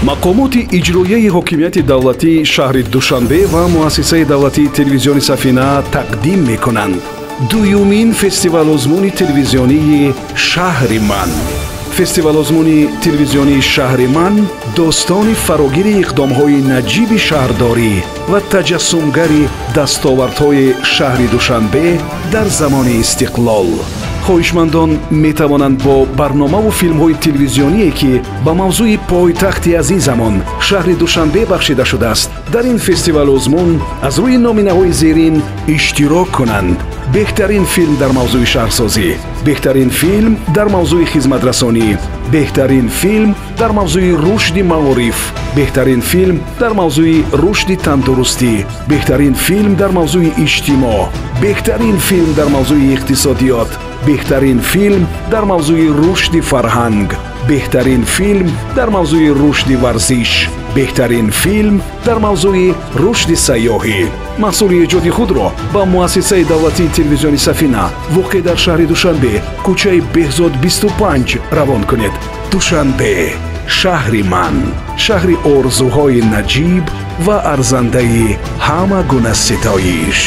Мақомоти иҷроияи ҳокимияти давлатии шаҳри Душанбе ва муассисаи давлатии телевизиони Сафина тақдим мекунанд дуюмин фестивал-озмуни телевизионии «Шаҳри ман». Фестивал-озмуни телевизионии «Шаҳри ман» достони фарогири иқдомҳои наҷиби шаҳрдорӣ ва таҷассумгари дастовардҳои шаҳри Душанбе дар замони истиқлол. Хоҳишмандон метавонанд бо барномаву филмҳои телевизионие, ки ба мавзӯи пойтахти азизамон, шаҳри Душанбе, бахшида шудааст, дар ин фестивал-озмун аз рӯи номинаҳои зерин иштирок кунанд: беҳтарин филм дар мавзӯи шаҳрсозӣ, беҳтарин филм дар мавзӯи хизматрасонӣ, беҳтарин филм дар мавзӯи рушди маориф, беҳтарин филм дар мавзӯи рушди тандурустӣ, беҳтарин филм дар мавзӯи иҷтимоъ, беҳтарин филм дар мавзӯи иқтисодиёт, беҳтарин филм дар мавзӯи рушди фарҳанг, беҳтарин филм дар мавзӯи рушди варзиш, беҳтарин филм дар мавзӯи рушди сайёҳӣ. Маҳсули эҷоди худро ба муассисаи давлатии телевизиони Сафина, воқеъ дар шаҳри Душанбе, кӯчаи Беҳзод, 25, равон кунед. Душанбе, шаҳри ман, шаҳри орзуҳои наҷиб ва арзандаи ҳама гуна ситоиш.